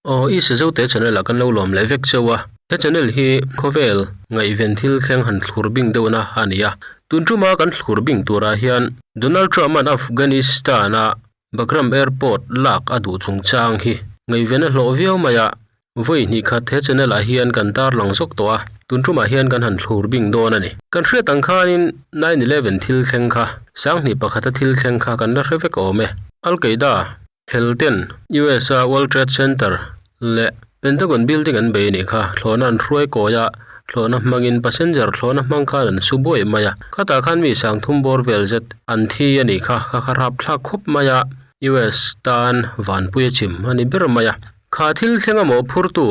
Aw i Sazote channel ah kan lo lawm leh vek cheu a, he channel hi khawvel ngaihven thil thleng han thlur bing deuhna a ni a. Tun tuma kan thlur bing turah hian Donald Trump-a'n Afghanistan-a Bagram Airport lak a duh chungchang hi ngaihven a hlawh viau mai a, vawi hnih khat he channel ah hian kan tarlang zawk tawh a, tun tumah hian kan han thlur bing dawn a ni. Kan hriat ang khanin 9/11 thil thleng kha, sanghnih pakhata thil thleng kha kan la hre vek awm e. Al-Qaeda Helten USA World Trade Center leh Pentagon Building an bei a nih kha. Thlawhna an hruai kawi a, thlawhna hmangin passenger thlawhna hmang khan an su buai mai a. Khatah khan mi sangthum bawr vel zet an thi a nih kha. Kha kha rap thlak khawp mai a, US tan vanpui a chim a ni ber mai a. Kha thil thleng a mawhphurtu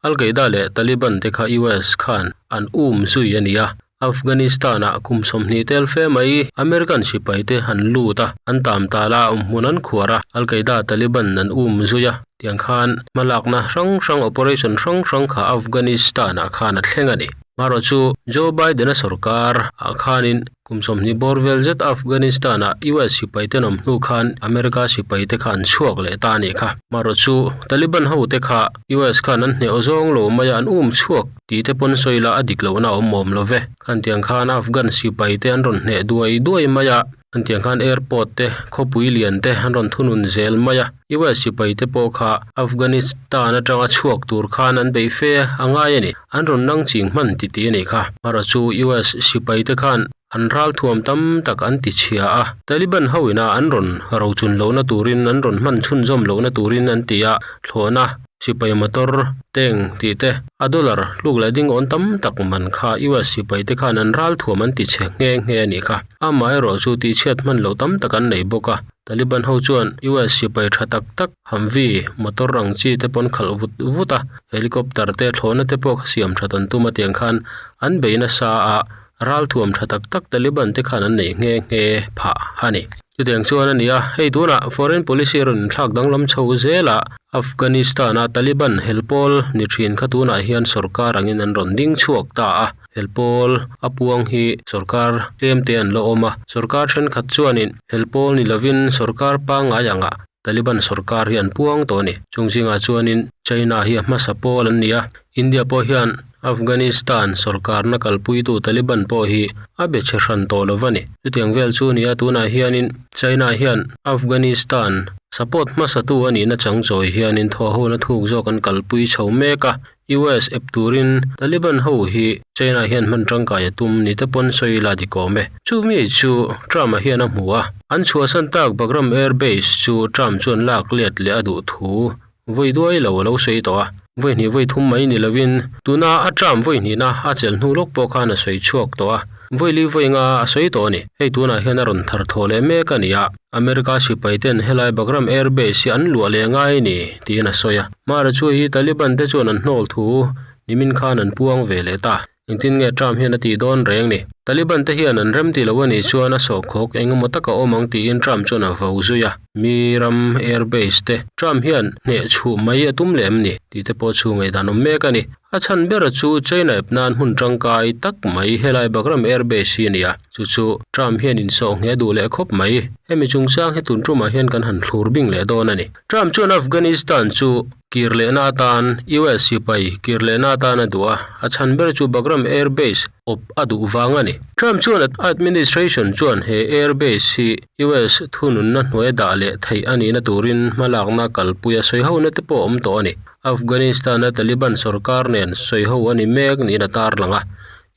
Al-Qaeda leh Taliban te kha US khan an um zui a ni a, Afghanistan-ah kum 20 tel fe mai American sipai te an lut a, an tam tal a, awmhmun an khuar a, Al-Qaeda, Taliban an um zui a, tiang khan hmalakna hrang hrang operation hrang hrang kha Afghanistan-ah khan a thleng a ni. Marawh chu Joe Biden-a sorkar ah khanin Kum 20 bawr vel zet Afghanistan-ah US sipai te nawm hnu khan America sipai te kha an chhuak leh ta a nih kha. Marawh chu Taliban ho te kha US khan an hneh zawng lo mai a, an um chhuak tih te pawn sawi la a dik lohna a awm awm lo ve. Khantiang khan Afghan sipai te an rawn hneh duai duai mai a, khantiang khan airport te, khawpui lian te an rawn thunun zel mai a. US sipai te pawh kha Afghanistan atanga chhuak tur khan an beih fe a ngai a ni. An rawn nang ching hman ti tih a nih kha. Marawh chu US sipai te khan an ralthuam tam tak an ti chhia a. Taliban ho ina an rawn rochun lohna turin an rawn hman chhunzawm lohna turin an ti a, thlawhna sipai motor tank tih te a dollar hluk leh ding awn tam tak man kha US sipai te khan an ralthuam an ti chhe nghe nghe a nih kha. Amaherawh chu tihchhiat hman loh tam tak an nei bawk a. Taliban ho chuan US sipai tha tak tak Humvee motor ang chi te pawn khalh vut vut a, helicopter te thlawhna te pawh kha siam that an tum a tiang khan an bei nasa a, ralthuam tha tak tak Taliban te khan an neih nghe nghe phah a ni. Chutiang chuan a ni a, hei tunah foreign policy a rawn inthlak danglam chho zel a, Afghanistan-a Taliban helpawl ni thin kha tunah hian sorkar angin an rawn ding chhuak ta a. Helpawl a puang hi sorkar tlem te an la awm a, sorkar thenkhat chuanin helpawl ni lovin sorkar pangngai angah Taliban sorkar hi an puang tawh a ni. Chung zingah chuanin China hi a hmasa pawl an ni a, India pawh hian Afghanistan sorkarna kalpuitu Taliban pawh hi a be chhe hran tawh lo va ni. Chutiang vel chu a ni a, tunah hianin China hian Afghanistan support hmasatu a nihna chang chawi hianin thawhhona thuk zawk an kalpui chho mek a, US ep turin Taliban ho hi China hian hman tangkai a tum ni te pawn sawi la dik awm e. Chu mi chu Trump-a hian a hmu a, an chhuahsan tak Bagram Air Base chu Trump chuan lak let leh a duh thu vawi duai lo a lo sawi tawh a. Vawi hnih vawi thum mai ni lovin tuna a Trump vawi hnihna a chelh hnu lawk pawh khan a sawi chhuak tawh a. Vawi li vawi nga a sawi tawh a ni. Hei tunah hian a rawn thar thaw leh mek a ni a. America sipai ten helai Bagram Air Base hi an luah leh ngai a ni, tiin a sawi a. Mara chu hi Taliban te chuan an hnawl thu nimin khan an puang ve leh ta. Engtin nge Trump hian a tih dawn reng ni? Taliban te hian an rem ti lo a nih chuan a sawhkhawk eng emaw taka awm ang tiin Trump chuan a vo zui a. Mi ram air base te Trump hian hneh chhuh mai a tum leh em ni? tih te pawh chu ngaihdan awm mek a ni. A chhan ber chu China ep nan hmun tangkai tak mai helai Bagram Air Base hi a ni a, chu chu Trump hian insawh ngheh duh leh khawp mai. Hemi chungchang hi tun tumah hian kan han thlur bing leh dawn a ni. Trump chuan Afghanistan chu kir lehna atan US sipai kir lehna atan a duh a, a chhan ber chu Bagram Air Base awp a duh vang a ni. Trump chuan administration chuan he air base hi US thununna hnuai dah leh theih a nihna turin hmalakna kalpui a sawi hona te pawh a awm tawh a ni. Afghanistan-a Taliban sorkar nen sawiho a ni mek niin a tarlang a.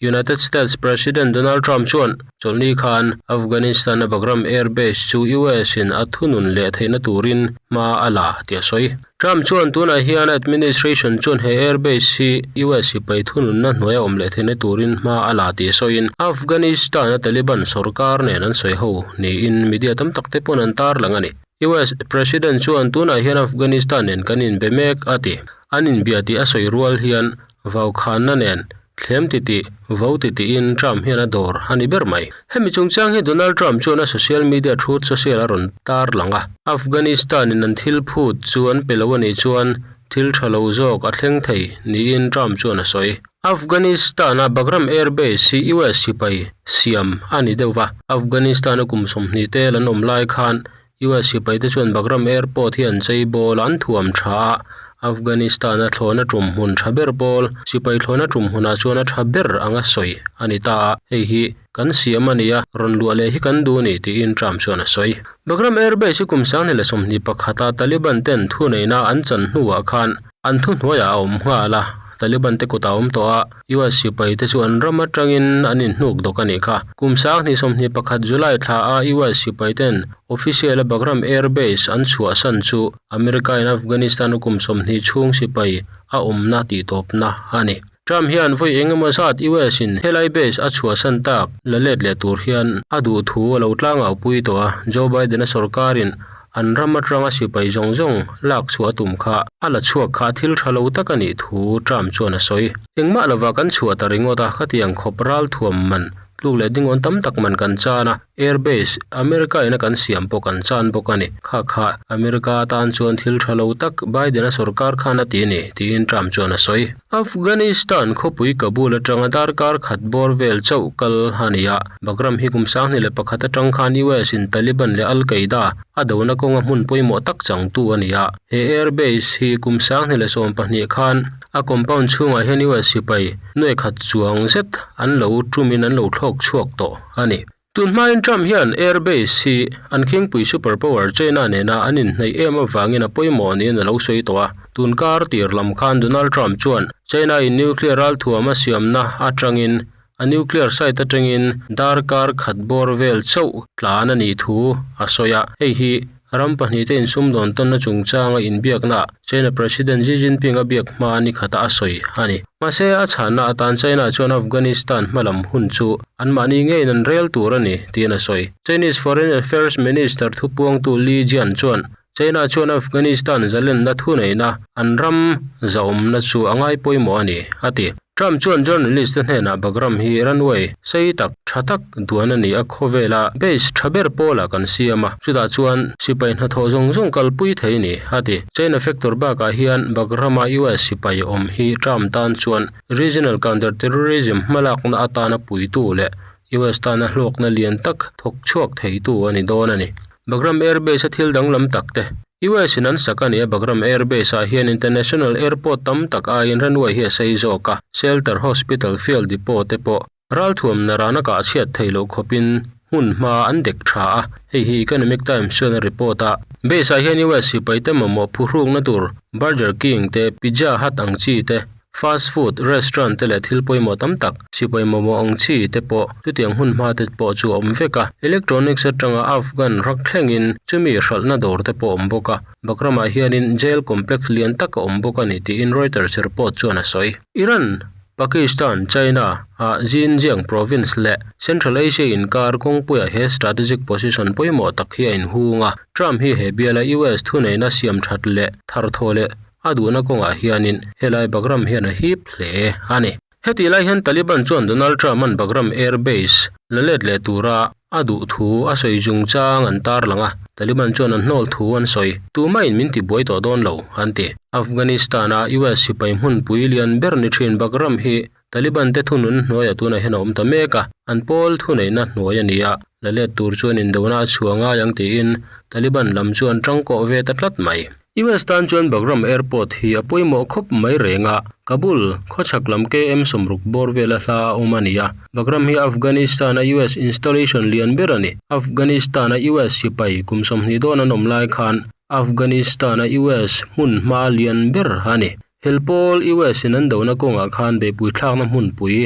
United States President Donald Trump chuan chawlhni khan Afghanistan-a Bagram Air Base chu US-in a thunun leh theihna turin hma a la tih a sawi. Trump chuan tunah hian administration chuan he air base hi US sipai thununna hnuaia awm leh theihna turin hma a la tih sawiin Afghanistan-a Taliban sorkar nen an sawiho niin media tam tak te pawn an tarlang a ni. US President chuan tunah hian Afghanistan nen kan inbe mek a ti. An inbia tih a sawi rual hian vaukhanna nen thlem titih, vo titihin Trump hian a dawr a ni ber mai. Hemi chungchang hi Donald Trump chuan a social media Truth Social a rawn tarlang a. Afghanistan in an thil phut chu an pe lo a nih chuan thil tha lo zawk a thleng thei niin Trump chuan a sawi. Afghanistan-a Bagram Air Base hi US sipai siam a ni deuh va. Afghanistan-a kum 20 tel an awm lai khan US sipaite chuan Bagram Airport hi an chei bawl a, an thuam tha a. Afghanistan-a thlawhna tum hmun tha ber pawl, sipai thlawhna tum hmunah chuan a tha ber anga sawi a ni ta a, hei hi kan siam a ni a, rawn luah leh hi kan duh a ni tiin Trump chuan a sawi. Bagram Air Base hi kum 2021 a Taliban ten thuneihna an chan hnuah khan an thuhnuaiah a awm nghal a, Taliban te kutah a awm tawh a, US sipai te chu an ram atangin an inhnuk dawk a nih kha. Kum 2021 July thla a US sipai ten official a Bagram Air Base an chhuahsan chu America in Afghanistan a kum 20 chhung sipai a awmna tihtawpna a ni. Trump hian vawi eng emaw zat US in helai base a chhuahsan tak la let leh tur hian a duh thu a lo tlangau pui tawh a, Joe Biden a sorkarin an ram atanga sipai zawng zawng lak chhuah a tum kha a la chhuak kha thil tha lo tak a nih thu Trump chuan a sawi. Engmah lova kan chhuah ta ringawt a, khatiang khawp ralthuam man tluk leh dingawn tam tak man kan chan a, Air base America in a kan siam pawh kan chan bawk a ni. Kha kha America atan chuan thil tha lo tak Biden a sorkar khan a ti a ni, tiin Trump chuan a sawi. Afghanistan khawpui Kabul atanga darkar khat bawr vel chauh kal a ni a, Bagram hi kum 2001 atang khan US in Taliban leh Al Qaeda a dona kawnga hmun pawimawh tak changtu a ni a. He air base hi kum 2012 khan a compound chhungah hian US sipai nuai khat chuang zet an lo tumin an lo thlawk chhuak tawh a ni. Tun hmain Trump hian air base hi an khingpui super power China nena an inhnaih em avangin a pawimawh niin a lo sawi tawh a. Tun kar tir lam khan Donald Trump chuan China in nuclear ralthuam a siamna atangin a nuclear site atangin darkar khat bawr vel chauh tlan a nih thu a sawi a. Hei hi Ram pahnihte insumdawn tawnna chungchanga inbiaknaah China President Xi Jinping a biak hma ni khata a sawi a ni. Mahse, a chhanna atan China chuan Afghanistan hmalam hun chu anmahni ngeiin an rel tur a ni, tiin a sawi. Chinese Foreign Affairs Minister thupuangtu Li Jian chuan China chuan Afghanistan zalenna thuneihna an ram zahawmna chu a ngai pawimawh a ni, a ti. Trump chuan journalist te hnenah Bagram hi runway sei tak, tha tak duan a ni a, khawvela base tha ber pawlah kan siam a, chutah chuan sipai hnathawh zawng zawng kalpui thei a ni, a ti. China factor bakah hian Bagram-a US sipai awm hi Trump tan chuan regional counter-terrorism hmalakna atana puitu leh US tana hlawkna lian tak thawk chhuak theitu a ni dawn a ni. Bagram Air Base-a thil danglam tak te. US in an sak a ni a, Bagram Air Base ah hian International Airport tam tak aiin runway hi a sei zawk a, Shelter Hospital Fuel Depot te pawh ralthuam narana kah chhiat theih loh khawpin hmun hma an dek tha a, hei hi Economic Times chuan a report a. Base ah hian US sipai te mamawh phuhrukna tur Burger King te, Pizza Hut ang chi te, Fast food restaurant te leh thil pawimawh tam tak, sipai mamawh ang chi te pawh chutiang hun hma te pawh chu a awm vek a. Electronics atanga Afghan rak thlengin chumi hralhna dawr te pawh a awm bawk a. Bagram-ah hianin jail complex lian tak a awm bawk a ni tiin Reuters report chuan a sawi. Iran, Pakistan, China ah Xinjiang province leh Central Asia inkar kawngpuiah he strategic position pawimawh tak hi a inhung a. Trump hi he biala US thuneihna siam that leh tharthawh leh A duhna kawngah hianin helai Bagram hian a hip hle a ni. Hetih lai hian Taliban chuan Donald Trump-a'n Bagram Air Base la let leh tura a duh thu a sawi chungchang an tarlang a, Taliban chuan an hnawl thu an sawi. Tumahin min tibuai tawh dawn lo, an ti. Afghanistan-a US sipai hmunpui lian ber ni thin Bagram hi Taliban te thunun hnuaiah tunah hian a awm ta mek a, an pawl thuneihna hnuai a ni a, la let tur chuan indona a chhuah ngai ang tiin Taliban lam chu an tangkawh ve ta tlat mai. US tan chuan Bagram Airport hi a pawimawh khawp mai reng a, Kabul khawchhak lam KM 60 bawr vela hla a awm a ni a, Bagram hi Afghanistan-a US installation lian ber a ni. Afghanistan-a US sipai kum 20 dawn an awm lai khan Afghanistan-a US hmun hma lian ber a ni. Hel pawl US in an dona kawngah khan beihpui thlakna hmunpui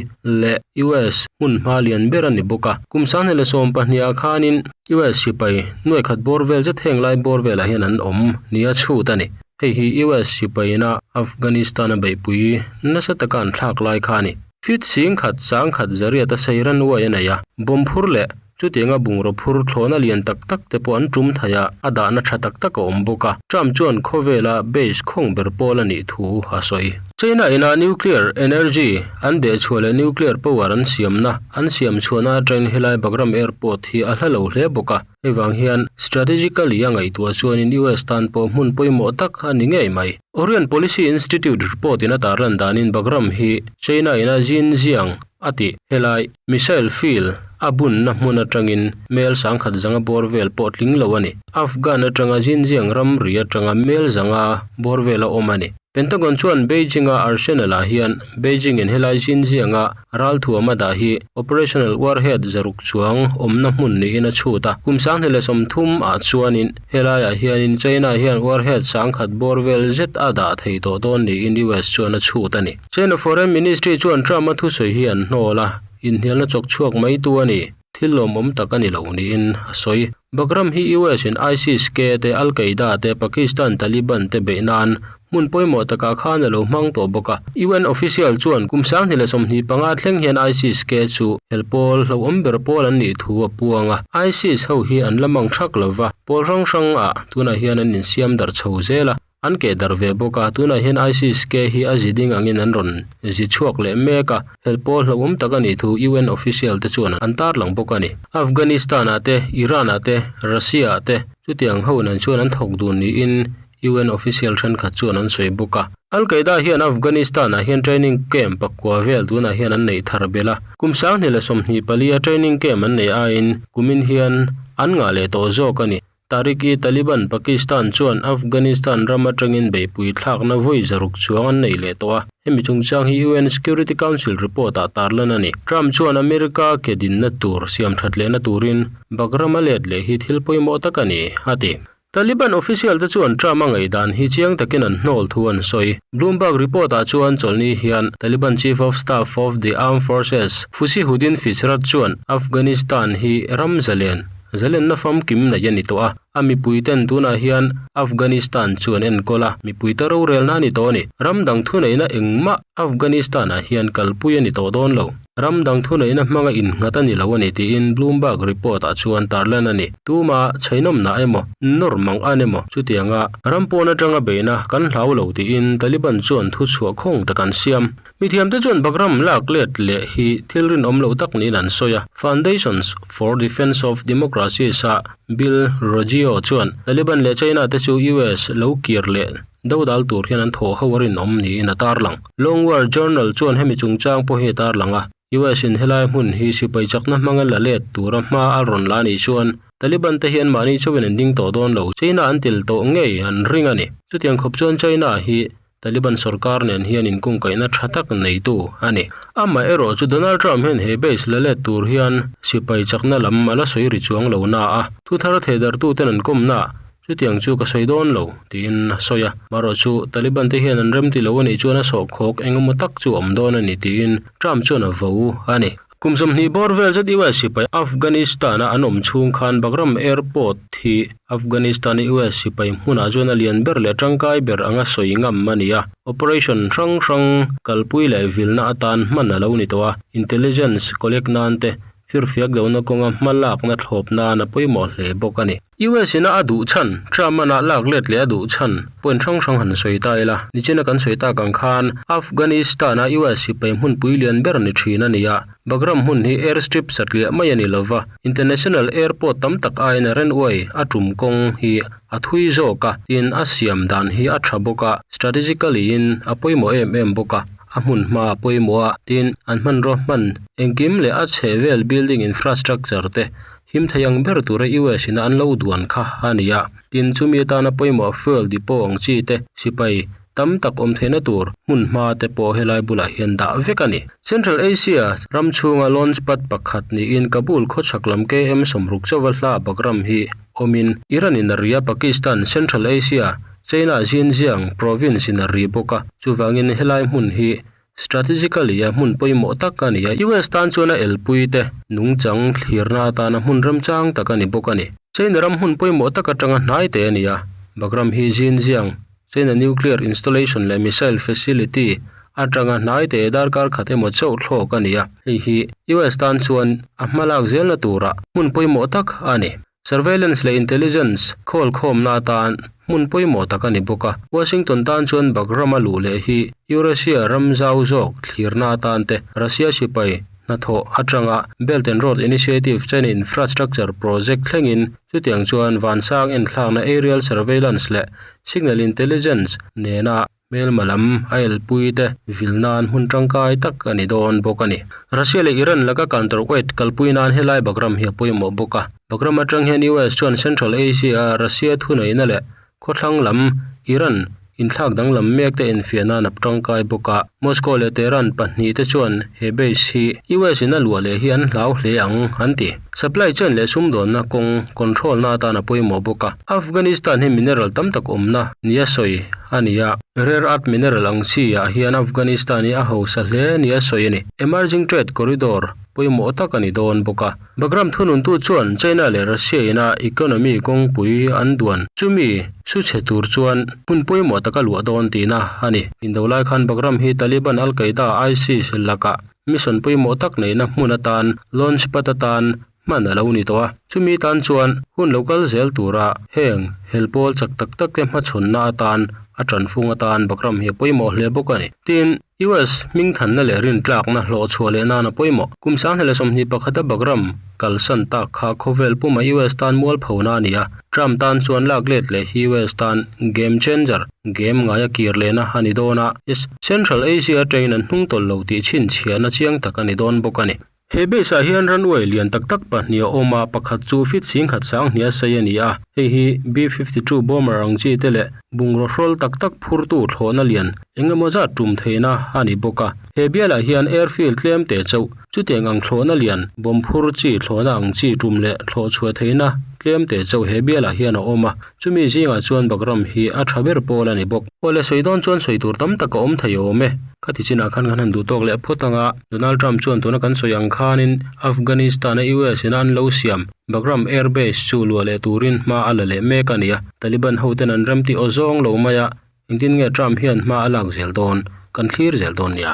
leh US hmun hma lian ber a ni bawk a. Kum 2012 ah khanin US sipai nuai khat bawr vel zet heng lai bawr velah hian an awm nia chhut a ni. Hei hi US sipaina Afghanistan a beihpui nasa taka an thlak lai kha a ni. Feet 10,000 sangkhat zariat a sei runway a nei a, bomb phur leh Chutianga bungraw phur thlawhna lian tak tak te pawh an tum thei a, a dahna tha tak tak a awm bawk a. Trump chuan khawvela base khawng ber pawl a nih thu a sawi. China ina nuclear energy an dehchhuah leh nuclear power an siamna an siam chhuahna atangin helai Bagram Airport hi a hla lo hle bawk a. Hei vang hian strategically a ngaihtuah chuanin US tan pawh hmun pawimawh tak a ni ngei mai. Orient Policy Institute report in a tarlan danin Bagram hi China ina Xinjiang a tih helai Missile field a bunna hmun atangin mel 10,000 zanga bawr vel pawh tling lo a ni. Afghan atanga Xinjiang ramri atanga mel zanga bawr vel a awm a ni. Pentagon chuan Beijing-a arsenal-ah hian Beijing-in helai Xinjiang-a ralthuam a dah hi operational warhead 600 chuang awmna hmun niin a chhut a. Kum 2030 ah chuanin helaiah hianin China hian warhead 10,000 bawr vel zet a dah thei tawh dawn niin US chuan a chhut a ni. China Foreign Ministry chuan Trump-a thusawi hi an hnawl a, inhnialna chawk chhuak maitu a ni. Thil lawmawm tak a ni lo niin a sawi. Bagram hi US in ISIS-K te, Al-Qaeda te, Pakistan Taliban te beih nan hmun pawimawh takah khan a lo hmang tawh bawk a. UN official chuan kum 2025 thleng hian ISIS-K chu hel pawl hlauhawm ber pawl an nih thu a puang a. ISIS ho hi an la mang thak lova, pawl hrang hrangah tunah hian an insiam darh chho zel a. An keh darh ve bawk a, tunah hian ISIS-K hi a zi ding angin an rawn zi chhuak leh mek a, hel pawl hlauhawm tak a nih thu UN official te chuan an tarlang bawk a ni. Afghanistan-ah te, Iran-ah te, Russia-ah te chutiang ho nen chuan an thawk dun niin UN official thenkhat chuan an sawi bawk a. Al-Qaeda hian Afghanistan-ah hian training camp pakua vel tunah hian an neih thar belh a, kum 2024 a training camp an neih aiin kumin hian an ngah leh tawh zawk a ni. Tehrik-i-Taliban Pakistan chuan Afghanistan ram atangin beihpui thlakna vawi 600 chuang an nei leh tawh a, hemi chungchang hi UN Security Council report-ah tarlan a ni. Trump chuan America ke dinna tur siam that lehna turin Bagram a let leh hi thil pawimawh tak a ni, a ti. Taliban official te chuan Trump a ngaihdan hi chiang takin an hnawl thu an sawi. Bloomberg report-ah chuan chawlhni hian Taliban Chief of Staff of the Armed Forces Fusihuddin Fitrat chuan Afghanistan hi ram zalen Zalenna famkim neih a ni tawh a, a mipuiten tunah hian Afghanistan chu an enkawl a, mipuite rorelna a ni tawh a ni. Ram dang thuneihna engmah Afghanistan-ah hian kalpui a ni tawh dawn lo. Ram dang thuneihna hmanga innghat a ni lo a ni tiin Bloomberg report-ah chuan tarlan a ni. Tuma chhainawmna emaw, nawr mang an emaw chutianga ram pawn atanga beihna kan hlau lo tiin Taliban chuan thuchhuah khawng tak an siam. Mithiamte chuan Bagram lak let leh hi thil rinawm loh tak niin an sawi a. Foundations for Defense of Democracies a Bill Roggio chuan Taliban leh China te chu US lo kir leh dodal tur hian an thawh ho a rinawm niin a tarlang. Long War Journal chuan hemi chungchang pawh hi a tarlang a. US in helai hmun hi sipai chakna hmanga la let tura hma a rawn la anih chuan Taliban te hian mahni chauhin an ding tawh dawn lo. China an tel tawh ngei an ring a ni. Chutiang khawp chuan China hi Taliban sorkar nen hian inkungkaihna tha tak neitu a ni. Amah erawh chu Donald Trump hian he base la let tur hian sipai chakna lam a la sawi ri chuang lo na a, thu thar theidartuten an kawmna chutiang chu ka sawi dawn lo tiin a sawi a. Marawh chu Taliban te hian an remti lo a nih chuan a sawhkhawk eng emaw tak chu a awm dawn a ni tiin Trump chuan a vo a ni. Kum 20 bawr vel zet US sipai Afghanistan-a an awm chhung khan Bagram Airport hi Afghanistan-a US sipai hmunah chuan a lian ber leh tangkai ber anga sawi ngam a ni a. Operation hrang hrang kalpui leh vilna atan hman a lo ni tawh a, intelligence collect nan te firfiak lohna kawnga hma lakna thlawp nan a pawimawh hle bawk a ni. US ina a duh chhan, Trump-an a lak let leh a duh chhan point hrang hrang han sawi ta ila. Nichina kan sawi tak ang khan Afghanistan-a US sipai hmunpui lian ber ni thin a ni a, Bagram hmun hi airstrip satliah mai a ni lova, international airport tam tak aiin a runway a tum kawng hi a thui zawk a, tin a siam dan hi a tha bawk a, strategically in a pawimawh em em bawk a, a hmun hma a pawimawh a, tin an hmanraw hman engkim leh a chhehvel building infrastructure te Him thei ang ber tura US in an lo duan kha a ni a, tin chumi atana pawimawh fuel depot ang chi te sipai tam tak awm theihna tur hmun hma te pawh helai bulah hian dah vek a ni. Central Asia ram chhunga launch pad pakhat niin Kabul khawchhak lam KM 60 chauha hla Bagram hi awmin Iran in a ri a, Pakistan, Central Asia, China Xinjiang province in a ri bawk a, chuvangin helai hmun hi Strategically a hmun pawimawh tak a ni a, US tan chuan a elpui te nungchang thlirna atana hmun remchang tak a ni bawk a ni. China ram hmun pawimawh tak atanga hnai te a ni a, Bagram hi Xinjiang, China nuclear installation leh missile facility atanga hnai te darkar khat emaw chauh thlawk a ni a, hei hi US tan chuan a hmalak zelna tura hmun pawimawh tak a ni. Surveillance leh intelligence khawl khawmna atan hmun pawimawh tak a ni bawk a. Washington tan chuan Bagram a luh leh hi Eurasia ram zau zawk thlirna atan te, Russia sipai hnathawh atanga Belt and Road Initiative China infrastructure project thlengin chutiang chuan vansang enthlakna aerial surveillance leh signal intelligence nena Hmelma lam a elpui te vil nan hmun tangkai tak a ni dawn bawk a ni. Russia leh Iran laka counterweight kalpui nan helai Bagram hi a pawimawh bawk a. Bagram atang hian US chuan Central Asia-a Russia thuneihna leh khawthlang lam Iran, Inthlak danglam mek te enfiah nan a tangkai bawk a, Moscow leh Tehran pahnihte chuan he base hi US in a luah leh hi an hlau hle ang an ti. Supply chain leh sumdawnna kawng control na atan a pawimawh bawk a, Afghanistan hi mineral tam tak awmna nia sawi a ni a, rare earth mineral ang chi ah hian Afghanistan hi a hausa hle nia sawi a ni. Emerging trade corridor pawimawh tak a ni dawn bawk a. Bagram thununtu chuan China leh Russia ina economy kawngpui an duan chumi su chhe tur chuan hmun pawimawh taka luah dawn tihna a ni. Indo lai khan Bagram hi Taliban, Al Qaeda, ISIS lakah mission pawimawh tak neihna hmun atan launch pad atan hman a lo ni tawh a. Chumi tan chuan hun lo kal zel tura heng hel pawl chak tak tak te hmachhawnna atan a tanfung atan Bagram hi a pawimawh hle bawk a ni. Tin. US hmingthanna leh rintlakna hlawhchhuah leh nan a pawimawh. Kum 2021 a Bagram kalsan tak kha khawvel puma US tan mualphona a ni a, Trump tan chuan lak let leh hi US tan game changer, game ngaia kir lehna a ni dawn a, Central Asia atangin an hnung tawlh lo tih chhinchhiahna chiang tak a ni dawn bawk a ni. He base ah hian runway lian tak tak pahnih a awm a, pakhat chu feet 10,000 sang hnih a sei a ni a, hei hi B-52 bomber ang chi te leh bungraw hrawl tak tak phurtu thlawhna lian eng emaw zat tum theihna a ni bawk a. He bialah hian airfield tlem teh chauh, chutiang ang thlawhna lian, bomb phur chi thlawhna ang chi tum leh thlawh chhuah theihna tlem teh chauh he bialah hian a awm a, chumi zingah chuan Bagram hi a tha ber pawl a ni bawk. Awle sawi dawn chuan sawi tur tam tak a awm thei awm e. Khati chinah khan kan han duh tawk leh phawt ang a, Donald Trump chuan tuna kan sawi ang khanin Afghanistan-a US in a an lo siam Bagram Air Base chu luah leh turin hma a la leh mek a ni a, Taliban hoten an remti aw zawng lo mai a, engtin nge Trump hian hma a lak zel dawn? Kan thlir zel dawn nia.